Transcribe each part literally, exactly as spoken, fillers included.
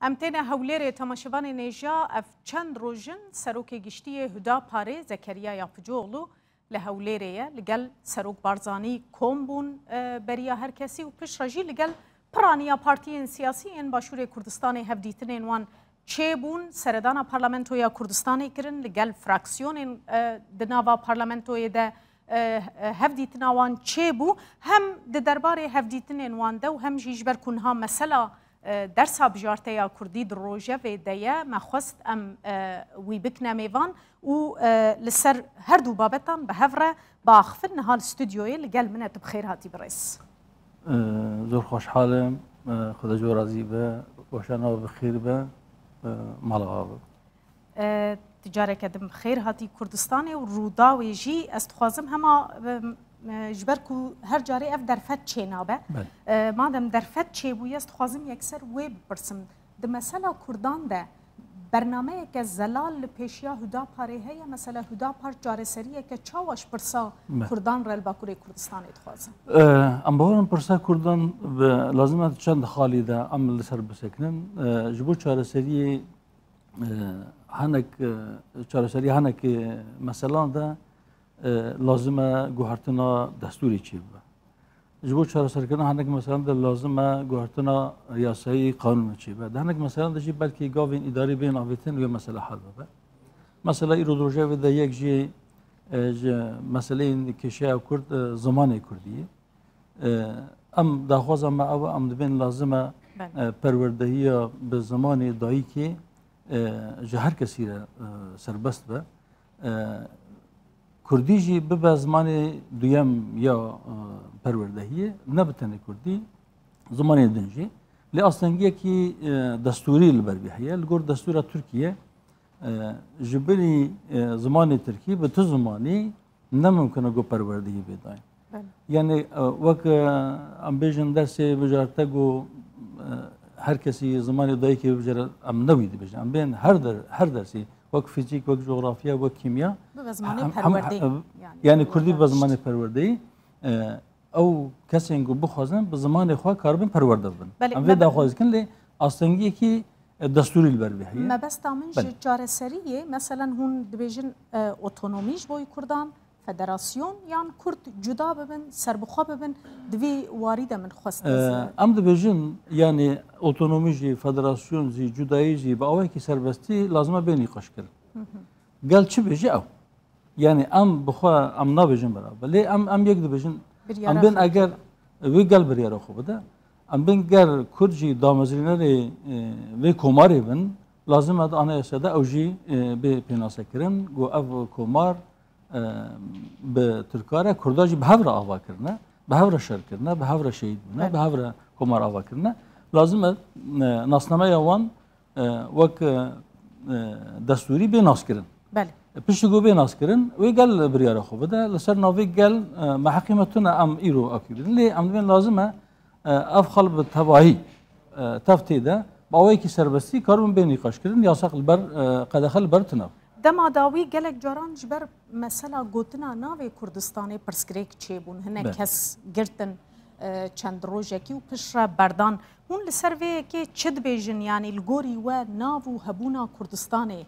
Em têne Hewlêrê, temaşevanên hêja, ev çend roj in Serokê Giştî yê Hudaparê Zekeriya Yapıcıoğlu li Hewlêrê ye. Li gel Serok Barzanî kom bûn, e, beriya her kesî û piştre jî li gel piraniya partiyên siyasî yên Başûrê Kurdistanê hevdîtinên wan çêbûn. Seredana Parlamentoya Kurdistanê kirin, li gel fraksiyonên, e, di nava parlamentoyê de, e, e, hevdîtina wan çêbû. Hem di derbarê hevdîtinên wan de û hem jî ji ber ku niha mesela, e, dersa bijarteya kurdî di rojevê de ye, me xwest em, e, wî bikine mêvan û, e, li ser her du babetan bi hev re biaxifin. Niha li stûdyoyê li gel min e, tu bi xêr hatî birêz. E, zor xweşhal im, e, Xwedê ji we razî be, weşana we bi xêr be, e, mala we be. E, tu careke din bi xêr hatî Kurdistanê û Rûdawê jî. Ez dixwazim hema, e, e, ji ber ku her carê ev derfet çênabe. Belê. E, madem derfet çêbûye, ez dixwazim yekser wê bipirsim. Di mesela Kurdan de bernameyeke zelal li pêşiya Hudaparê heye? Mesela Hudapar çareseriyeke çawa ji pirsa Belê. Kurdan re li Bakurê Kurdistanê dixwaze? E, em bawerin pirsa Kurdan bi, lazim e di çend xalî de em li ser bisekinin. E, ji bo çareseriyê e, hinek, e, çareserî hinekî meselan de, e, lazim e guhertina destûrê çêbibe. Ji bo çareserkirina hinek meselan de lazim e guhertina yasayî, qanûnê çêbibe. Di hinek meselan de jî belkî gavên îdarî bên avêtin wê mesele hel bibe. Mesela îro di rojevê de yek jî, e, ji meseleyên kêşeya Kurd, e, zimanê Kurdî ye. E, em daxwaza me ew e, em dibên lazim e, Belê. e, perwerdehiya bi zimanê dayikê, e, ji her kesî re, e, serbest be. E, Kurdî jî bibe zimanê duyem ya, e, perwerdehiyê, ne bi tenê Kurdî, zimanê din jî. Lê astengiyekî, e, destûrî li ber vê heye. Li gor destûra Tirkiye, e, ji binî, e, zimanê Tirkî bi tu zimanî ne mimkun e ku perwerdehî bê dayîn. Belê. Yanî, e, wek, e, em bêjin dersê bijarte ku, e, her kesî zimanê dayikê bibijêre, em ne wî dibêjin. Em bên her der-, her dersî, wek fîzîk, wek cografya, wek kîmya, Bibe zimanê hem, hem, perwerdeyî, e, yanî, yanî kurdî bibe zimanê perwerdeyî, e, ew kesên ku bixwazin bi zimanê xwe karibin perwerde bibin. Belê, Em vê me daxwaz dikin, lê astengiyekî, e, destûrî li ber vê heye. Mebesta min Belê. ji çareseriyê, meselen hûn dibêjin, e, otonomî ji bo Kurdan, federasyon yan Kurd cuda bibin, serbixwe bibin, di vî warî de min xwest E, ez, em dibêjin, yanî otonomî jî, federasyon jî, cudayî jî bi awayekî serbestî lazim e bê nîqaşkirin. Hı hı. Gel çi bêje ew. Yanî em bi xwe em nabêjin beraber. Lê em, em yek dibêjin, Biryara em bên xwe eger bide. wê gel biryara xwe bide, em bên ger Kurd jî damezrînerê, e, vê komarê bin, lazim e di anayasaya de ew jî, e, bê pênasekirin, ku ev komar, e, bi Tirka re Kurda jî bi hev re ava kirine, bi hev re şer kirine, bi hev re şehîd bûne, Belê. bi hev re komar ava kirine. Lazim e, e, nasnameya wan, e, wek, e, e, destûrî bê naskirin. Belê. E, piştî ku bê naskirin, wê gel biryara xwe bide. Li ser navê gel, e, me heqî me tune em îro ew kê bidin. Lê em dibên lazim e, e, ev xal bi tevahî, e, tev tê de, bi awayekî serbestî karibin bê nîqaşkirin, yaseq li ber, e, qedexe li ber tune. Dema dawî gelek caran ji ber mesela gotina navê Kurdistanê pirsgirêk çêbûn. Hinek Be. kes girtin, e, çend rojekî û piştre berdan. Hûn li ser vê yekê çi dibêjin? Yanî li gorî we nav û hebûna Kurdistanê,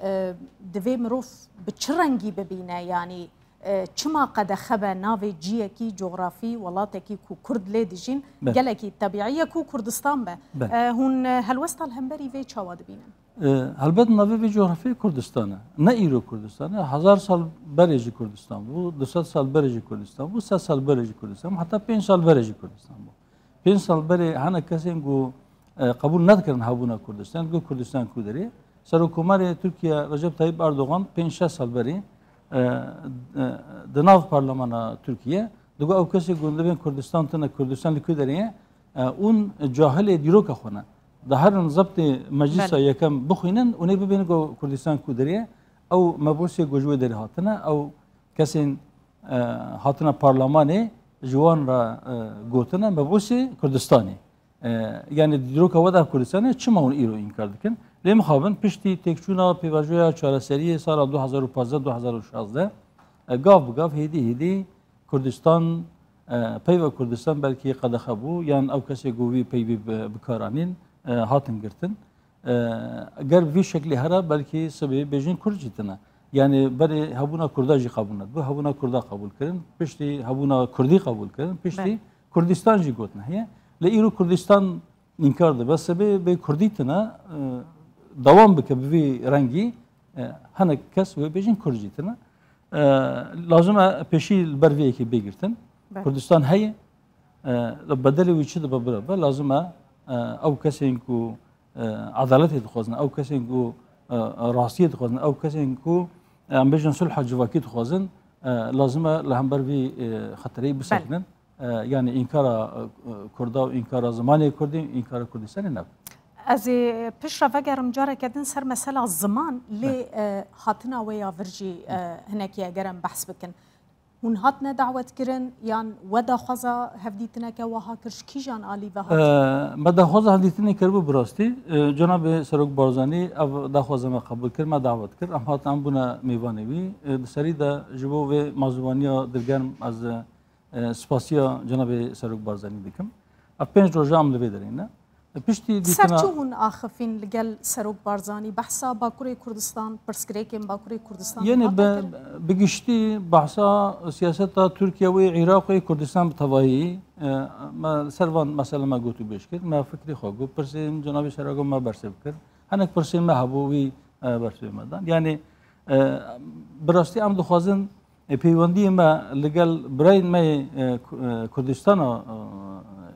e, divê mirov bi çi rengî bibîne? Yanî, e, çima qedexe be navê ciyekî, cografî, welatekî ku Kurd lê dijîn, Be. gelekî tebîî ye ku Kurdistan be? Be. E, hûn, e, helwesta li hemberî vê çawa dibînin? E, helbet navê vê cografyayê Kurdistan e. Ne îro Kurdistan e. Hezar sal berê jî Kurdistan bû, du sed sal berê jî Kurdistan bû, sed sal berê jî Kurdistan bû, heta pênc sal berê jî Kurdistan bû. Pênc sal berê hinek kesên ku, e, qebûl nedikirin hebûna Kurdistan, ku Kurdistan ku derê. Serokkomarê Tirkiye Recep Tayyip Erdogan pênc şeş sal berê, e, e, di nav parlemana Tirkiye digot ew kesê ku dibên Kurdistan tune, Kurdistan li ku derê ye, e, hûn cahilê dîroka xwe ne. Diherin zebtê meclisa Belê. yekem bixwînin, hûn ê bibînin ku Kurdistan ku derê ye. Ew mebûsê ku ji wê derê hatine, ew kesên, e, hatine parlemanê ji wan re, e, gotine mebûsê Kurdistanê. E, yanî di dîroka we de ev Kurdistanê, çima hûn îro înkar dikin? Lê mixabin piştî têkçûna pêvajoya çareseriyê sala du hezar û pazdeh du hezar û şazdeh, e, gav bi gav hêdî hêdî Kurdistan, e, peyva Kurdistan belkî qedexe bû, yan ew kesê ku wî peyvî bi, bi kar anîn, e, hatin girtin. E, ger bi vî şeklî here belkî sibê bêjin Kurd jî tine. Yani berê hebûna Kurda jî qebûl nedibû, hebûna Kurda qebûl kirin, piştî hebûna Kurdî qebûl kirin, piştî Belê. Kurdistan jî gotin heye. Lê îro Kurdistan înkar dibe, sibê bê Kurdî tine, e, dewam bike bi vî rengî, e, hinek kes wê bêjin Kurd jî tine. E, lazim e pêşî li ber vê yekê bê girtin. Belê. Kurdistan heye, e, bedelê wî çi dibe bira be, lazim e, e, ew kesên ku, e, edaletê dixwazin, ew kesên ku, e, rastiyê dixwazin, ew kesên ku, e, em bêjin sulha civakî dixwazin, e, lazim e li hember vî, e, xetereyî Belê. bisekinin. E, yani înkara, e, Kurda û înkara zimanê Kurdî, înkara Kurdistanê nebe. Ez ê piştre vegerim careke din ser mesela ziman, lê, Belê. e, hatina we ya vir jî, e, hinekî eger em behs bikin. Hûn hatine dawetkirin yan we daxwaza hevdîtineke wiha kir, ji kîjan alî ve hat? E, me daxwaza hevdîtinê kiribû bi rastî. E, Cenabê Serok Barzanî ev daxwaza me qebûl kir, me dawet kir. Em hatin, em bûne mêvanê wî. E, di serî de ji bo vê mazûvaniya dilgerm ez, e, spasiya Cenabê Serok Barzanî dikim. Ev pênc roja em li vê derê ne. Piştî Ser dîtina çi hûn axifîn li gel Serok Barzanî? Behsa Bakurê Kurdistan, pirsgirêkên Bakurê Kurdistan Yenê hate bi, kirin? bi giştî behsa siyaseta Tirkiye wê Iraq wê Kurdistan bi tevahî, e, me ser van mesele me gotûbêj kir. Me fikrê xwe got. Pirsên Cenabê Serok me bersiv kir. Hinek pirsên me hebû wî, e, bersivê me dan. Yani, e, bi rastî em dixwazin E, peywendiyê me li gel birayên me yê, e, Ku-, e, Kurdistana,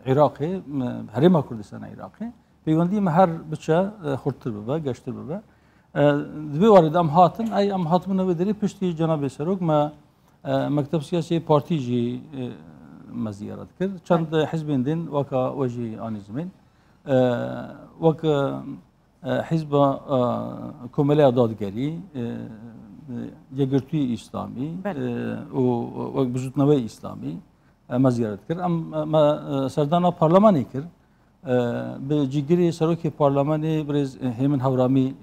e, Iraqê, me, Herêma Kurdistana Iraqê, peywendiyê me her biçe, e, xurttir bibe, geştir bibe. E, di vê warê de em hatin, ey em hatibûne wê derê piştî Cenabê Serok me, e, mekteb siyasî partî jî, e, me ziyaret kir. Çend hizbên din weka we jî anî zimên. E, wek, e, e, Hizba, e, Komeleya Dadgerî, e, e, Yekgirtûyê Îslamî, Belê. e, û wek Bizûtneweyê Îslamî, e, me ziyaret kir. Em, e, me, e, serdana parlemanê kir. E, bi cîgirê serokê parlemanê birêz, e, Hêmin Hewramî, e,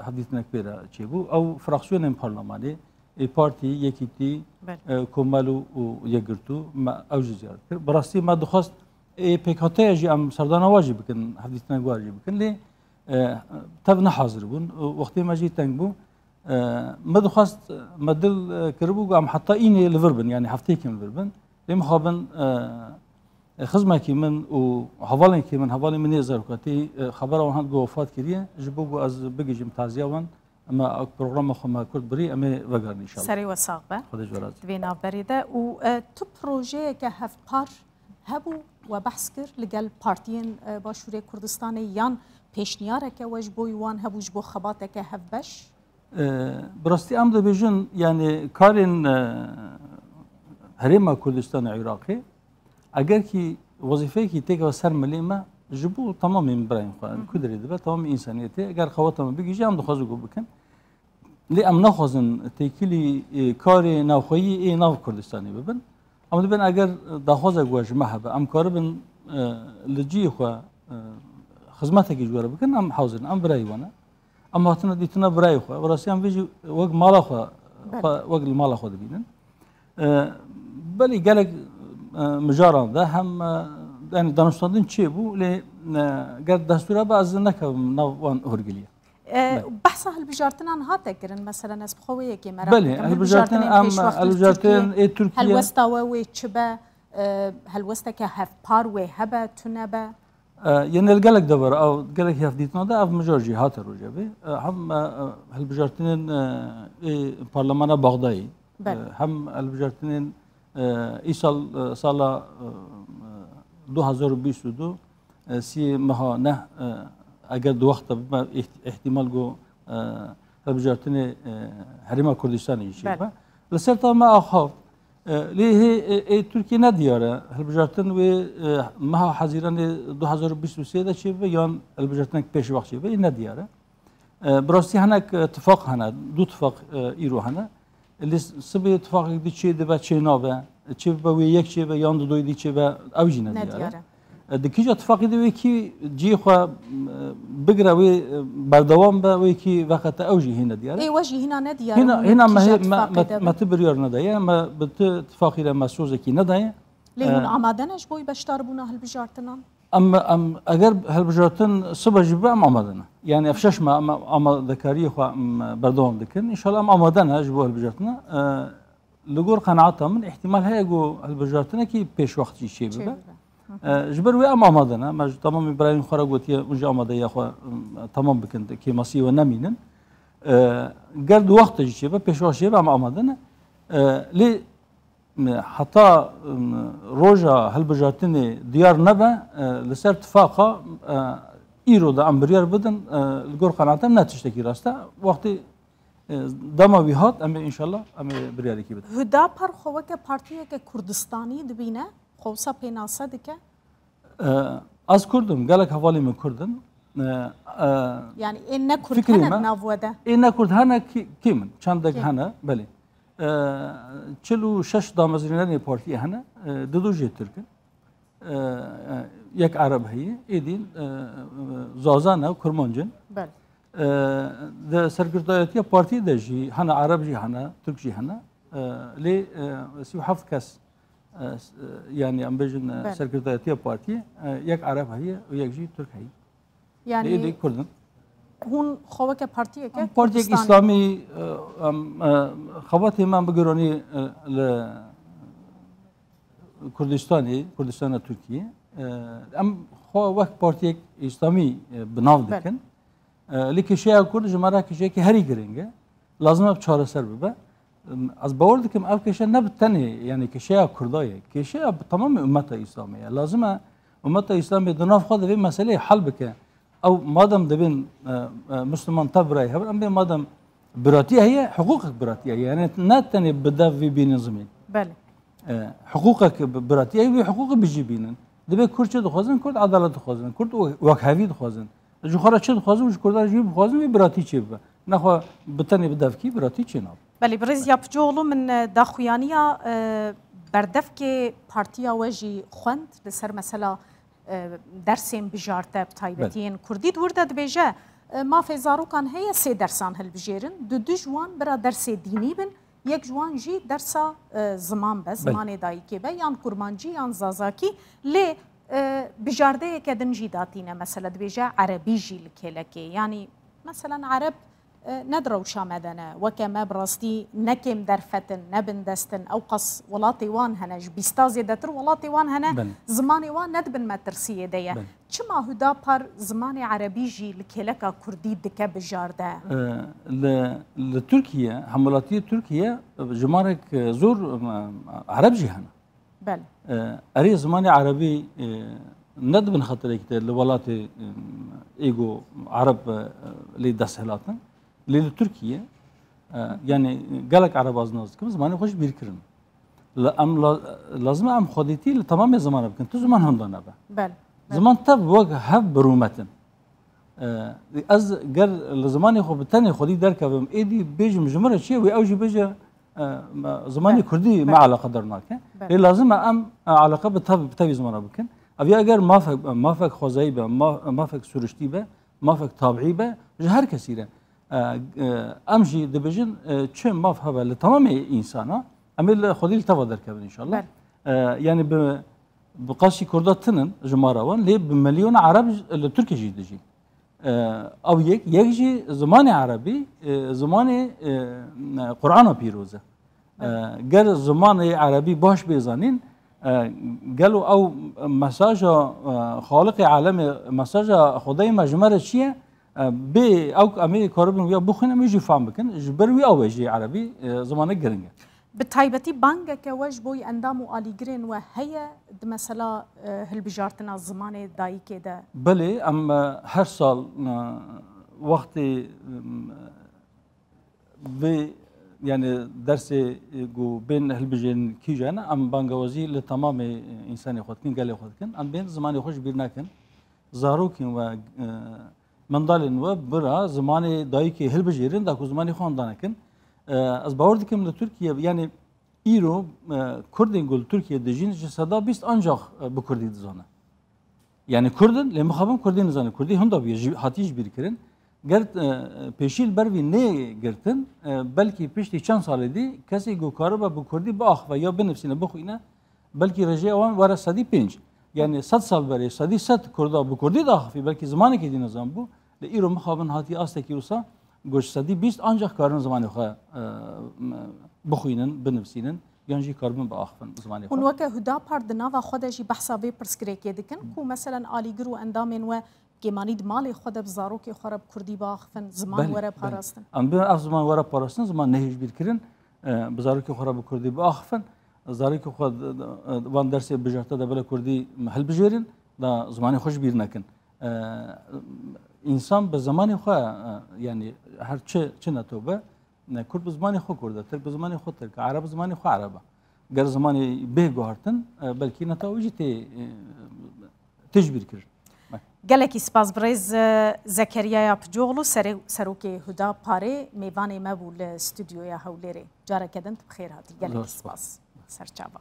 hevdîtinek pê re çêbû. Ew fraksiyonên parlemanê, ê Partî, Yekîtî, Belê. e, Komel û, û Yekgirtû, me ew jî ziyaret kir. Bi rastî me dixwest ê pêkhateya jî em serdana wa jî bikin, hevdîtinek wa jî bikin. Lê e, tev nehazir bûn. Wextê me jî teng bû. E, me dixwest, me dil, e, kiribû ku em heta înê li vir bin, yani hefteyekê li vir bin. Lê mixabin, e, e, xizmekî min û hevalekî min, hevalê min ê zarokatî, e, xebera wan hat ku wefat kiriye. Ji bo ku ez bigihîjim taziya wan, me programa xwe me kurt birî, em ê vegerin înşallah. Serê we sax be. Xwedê ji we razî. Di vê navberê de û, e, tu projeyeke hevpar hebû, we behs kir li gel partiyên, e, Başûrê Kurdistanê yan pêşniyareke we ji bo wan hebû ji bo xebateke hevbeş? E, bi rastî em dibêjin, yani karên, e, Herêma Kurdistanê Iraqê, eger kî wezîfeyekî têkeve ser milê me, ji bo temamên birayên xwe, Hı hı. ku derê dibe, temamê însaniyetê, eger xewata me bigihîje, em dixwazin ku bikin. Lê em naxwazin têkilî, e, karê navxweyî ê nav Kurdistanê bibin. Em dibin eger daxwazek we ji me hebe, em karibin, e, li cihê xwe, e, xizmetekî ji we re bikin, em hazir in, em birayê we ne. Em hatine dîtina birayê xwe. Bi rastî em vê jî wek mala xwe, Belê. xwe, wek li mala xwe dibînin. E, belê gelek, e, mijaran de hem, e, yani danûstandin çêbû, lê, e, ger destûra be ez nekevim nav wan hûrgiliyê. E, Belê. Behsa hilbijartinan hate kirin, meselen ez bi xwe wê yekê merak Belê, dikim. hilbijartin Hilbijartinên em, pêşwextî hilbijartin Tirkiyê, ê Tirkiye. Helwesta we wê çi be? E, helwesteke hevpar wê hebe, tune be? E, yê nel gelek dever, ew gelek hevdîtina de ev mijar jî hate rojevê. E, hem, e, e, hilbijartinên, e, ê parlemana Baxdayê, Belê. e, hem hilbijartinên, e, îsal, e, sala, e, du hazar û bîst û du, e, siyê meha neh, e, eger di wexta bibe, îht-, îhtîmal ku, e, hilbijartinê, e, Herêma Kurdistanê jî Belê. çêbe. Li ser ta me axaft. E, lê hê, e, ê Tirkiyê ne diyar e. Hilbijartin wê, e, meha Hezîranê du hazar û bîst û sê de çêbibe yan hilbijartinek pêşwext çêbibe, yê ne diyar e. E, bi rastî hinek, e, tifaq hene, du tifaq, e, îro hene. Lê sibê tifaqek dî çê dibe, çê nabe, çê bibe wê yek çêbe yan di doyê dî çêbe, ew jî ne diyar e. Ne diyar e. E, di kîja tifaqê de wê kî cihê xwe, e, bigire, wê, e, berdewam be, wê kî veqete, ew jî hê ne diyar e. Ê, we jî hîna ne diyar e, Hîna, hûn hîna me kîja hê, me, tifaqê me, de bin? me ti biryar nedaye, me bi ti tifaqî re me sozekî nedaye. Lê hûn E, amade ne ji bo beşdarbûna hilbijartinan? Em, em, eger hilbijartin sibe jî bibe, em amade ne. Yani ev şeş me em amadekariyê xwe em berdewam dikin. Înşallah em amade ne ji bo hilbijartina. E, li gor qenaeta min îhtimal heye ku hilbijartinekî pêşwext jî çêbibe. Çêbibe. Hı hı. E, ji ber wê em amade ne. Me ji temamê birayên xwe re gotiye, hûn jî amadeya xwe, em, temam bikin, kêmasiyê we nemînin. E, ger di wextê jî çêbe, pêşwext çêbe, em amade ne. E, lê, e, heta, em, roja hilbijartinê diyar nebe, e, li ser tifaqa, e, îro de em biryar bidin, e, li gor qenatem ne tiştekî rast e. Wextê, e, dema wî hat, em ê înşallah, em ê biryarekî bidin. Hudapar xwe weke partiyeke Kurdistanî dibîne, xwe wisa pênase dike? E, ez Kurd im, gelek hevalên min Kurd in. E, e, Yani ê ne Kurd fikrê hene me, di nav we de? Ê ne Kurd hene kê, kêm in, çendek Kêm. Hene, belê. E, çil û şeş damezrînerê partiyê hene, e, didu jê Tirk in. E, e, yek Ereb heye, êdî, e, e, Zaza ne, Kurmanc in. Belê. E, di serkirdayetiya partiyê de jî hene Ereb jî hene, Tirk jî hene. E, lê, e, sî û heft kes, e, s-, e, yani em bêjin, e, Belê. Serkirdayetiya partiyê, e, yek Ereb heye û yek jî Tirk heye. Yani Lê êdî Kurd in. Hûn xwe weke partiyeke Em partiyek Kurdistanê. Îslamî, e, em, e, xebatê me bi gironî, e, li Kurdistanê, Kurdistana Tirkiyê, e, em xwe wek partiyek Îslamî, e, bi nav Belê. Dikin. E, lê kêşeya Kurd ji me re kêşeyekî herî giring e. Lazim e çareser bibe. Ez bawer dikim ev kêşe ne bi tenê, yani kêşeya Kurda ye. Kêşeya bi temamê ummeta Îslamê ye. Lazim e ummeta Îslamê di nav xwe de vê meseleyê hel bike. Ew madem dibên, e, e, Misliman tev birayê hev in, em bê madem biratî heye, hiqûqek biratî heye. Yani ne tenê bi dev vê bînin zimên. Belê. E, hiqûqek bi-, biratî heye, wê hiqûqê bi jî bînin. Dibê Kurd çi dixwazin? Kurd edalet dixwazin. Kurd we-, wekhevî dixwazin. Ji xwe re çi dixwazin û ji Kurdan re jî bixwazin, wê biratî çêbibe. Nexwe bi tenê bi devkî biratî çênabe. Belê, birêz Yapıcıoğlu, min, e, daxuyaniya, e, berdevkê partiya we jî xwend li ser mesela, e, dersên bijarte, bi taybetî Belê. Yên kurdî. Di wir de dibêje, e, mafê zarokan heye sê dersan hilbijêrin. Du du ji wan bira dersê dînî bin, yek ji wan jî dersa, e, ziman be, Belê. Zimanê dayikê be, yan kurmancî yan zazakî. Lê, e, bijardeyeke din jî datîne, mesela dibêje erebî jî li kêlekê. Yanî, meselan, ereb, e, ne di rewşa me de ne. Weke me bi rastî ne kêm derfet in, ne bindest in. Ewqas welatê wan hene, ji bîsta zêdetir welatê wan hene, Belê. Zimanê wan ne di bin metirsiyê de ye. Belê. Çima Hudapar zimanê erebî jî li kêleka kurdî dike bijarde? E, li, li Tirkiye, hemwelatiyê Tirkiye, e, jimarek, e, zor, e, ereb jî hene. Belê. E, erê zimanê erebî, e, ne di bin xeterekî de li welatê, e, êgo ereb, e, lê desthilatin. Lê li Tirkiye, e, yani gelek ereb ez nas dikim, zimanê xwe ji bîr kirin. La-, em la-, lazim e em xwedîtî li temamê zimana bikin. Tu ziman hunda nebe. Belê, belê. Ziman tev wek hev bi rûmet in. E, ez ger li zimanê xwe bi tenê xwedî derkevim, êdî bêjim ji min re çi ye, wê ew jî bêje, e, me, zimanê Belê, kurdî me belê. Eleqedar nake. Belê. Lê lazim e em, e, eleqe bi tev-, bi tevî zimana bikin. Ev ya eger mafek, mafek xwezayî be, ma-, mafek siruştî be, mafek tabîî be, ji her kesî re. E, e, em jî dibêjin, e, çi maf hebe li temamê însana, em ê li xwedî li teva derkevin înşallah. Belê. E, yani bi, bi qasî Kurda tinin ji mara wan, lê bi milyona Ereb li Tirkiye jî dijîn. E, ew yek, yek jî zimanê Erebî, e, zimanê, e, Qur'ana Pîroz e. E, Belê. Ger zimanê Erebî baş bê zanîn, e, gelo ew mesaja, e, Xaliqê Alemê, mesaja Xwedayê me ji me re çi ye? E, bê ew em ê karibin ya bixwînin, em ê jî fam bikin. Ji ber wî ew e jî Erebî, e, zimanek giring e. Bi taybetî bangeke we ji bo endam û alîgirên we heye di mesela, e, hilbijartina zimanê dayikê de? Belê, em, e, her sal, e, wextê, e, vê, yani dersê, e, ku bên hilbijêrin kîjan, em bangewazî li temamê, e, însanê xwe dikin, gelê xwe dikin. Em bên zimanê xwe ji bîr nekin. Zarokên we, e, mendalên we bira zimanê dayikê hilbijêrin, da ku zimanê xwe handa nekin. E, ez bawer dikim li Tirkiye, yani îro, e, Kurdên ku li Tirkiye dijîn ji seda bîst ancax, e, bi Kurdî dizane. Yani Kurd in, lê mixabin Kurdî nizane. Kurdî hunda bûye, ji, hatiye ji bîr kirin. Ger, e, pêşî li ber vî nê girtin, e, belkî piştî çend salê dî kesê ku karibe bi Kurdî biaxive ya binivîsîne, bixwîne, belkî rêjeya wan were sedî pênc. Yani sed sal berê, sedî sed Kurda bi Kurdî diaxifî, belkî zimanekî dî nizanbû. Lê îro mixabin hatiye astekî wisa ku ji sedî bîst ancak karin zimanê xwe, e, m-, bixwînin, binivîsînin, yan jî karibin biaxifin zimanê xwe. Hûn weke Hudapar di nava xwe de jî behsa vê pirsgirêkê dikin ku meselen alîgir û endamên we kêmanî di malê xwe de bi zarokê xwe re bi kurdî biaxifin, ziman Belê, were belê. parastin. Em bi ev ziman were parastin, ziman nehêjbîrkirin, e, bi zarokê xwe re bi kurdî biaxifin, zarokê xwe d-, d-, d-, van dersê bijarte de bila kurdî hilbijêrin, da zimanê xwe ji bîr nekin. E, însan bi zimanê xwe, e, yanî her çi, çi neto be, ne, kurd bi zimanê xwe kurd e, tirk bi zimanê xwe tirk e, ereb bi zimanê xwe ereb e. Ger zimanê bê guhartin, e, belkî neto wî jî tê, e, tê ji bîr kirin. Gelekî spas birêz, e, Zekeriya Yapıcıoğlu, serê-, serokê Huda Parê, mêvanê me bû li stûdyoya Hewlêrê. Careke din tu bi xêr hatî. Gelekî Zor spas. spas. Serçava.